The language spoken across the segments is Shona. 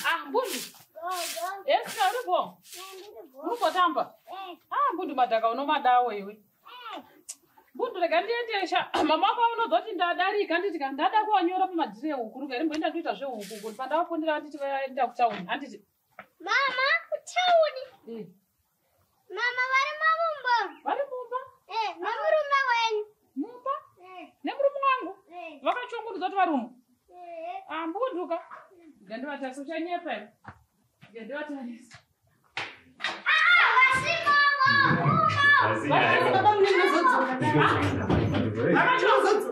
Ah, Mbundu. Esika uripo? Urikotamba? Ah, Mbundu madhaka unomadawo iwe. Mbundu rega ndiendesha. Mama wako unozoti ndadarika nditi ka ndada kuwanyora pamadhiri ehuku ruka rimboenda ndoita zvehuku kuti pandavafundira vanditi vaenda kutauni handiti. Mama kutauni. Eh. Mama vari mumba. Vari mumba? Eh, nemurume wenyu. Mumba? Eh. Nemurume wangu? Eh. Vakachongurudza kuti vari umu? Eh. Ah, Mbundu ka. Ngandivatarisa uchanyepa iwe. Ngandivatarisa. Ah, vasimomo. Baba mune munozodzoka. Vakachongurudza.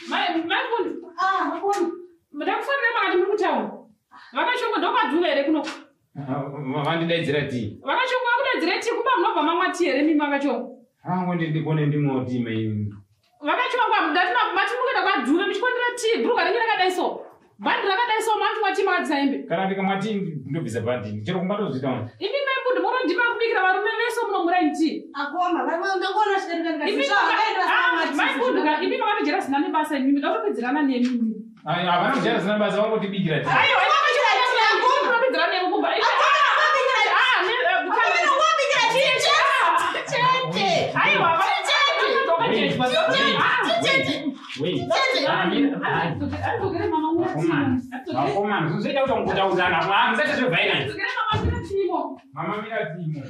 Mai mai Mbundu. Ah, makoni. Ndakufanira makati muri kutaura. Vakachongo ndokwadhuva here kuno? Vandidaidzira tii. Vakachongo vakudaidzira tii kumba munobva mamwa tii here mimi vakachongo? Hangu ndikone ndimwewo tii mai. Vakachongo ndati mati mukuenda kwadhuve muchikondera tii bhuruka renyu rakadai so. Bhandi rakadai so mamuchimwa tii makadzisa hembe. Kana ndikamwa tii ndobvisa bhandi. Chero kumba ndozviita. Imi mai Mbundu munondima kubikira varume vese munomuraini tii. Akoma, vari ndangoona chidarika Imi ndikati zvakaenda ah, mai Mbundu ka imi makatodyara zina nebasa imi ndakatopedzerana nemi imi. Ai, havana kudyara zina basa vangotibikira tii. Aiwa imi makatopedzerana nemi kumba. Ah, Chete. Aiwa Wait. Vakomana, zvozoita kuti mukutaudzana. Musaite zveviolence. Mama mira tii.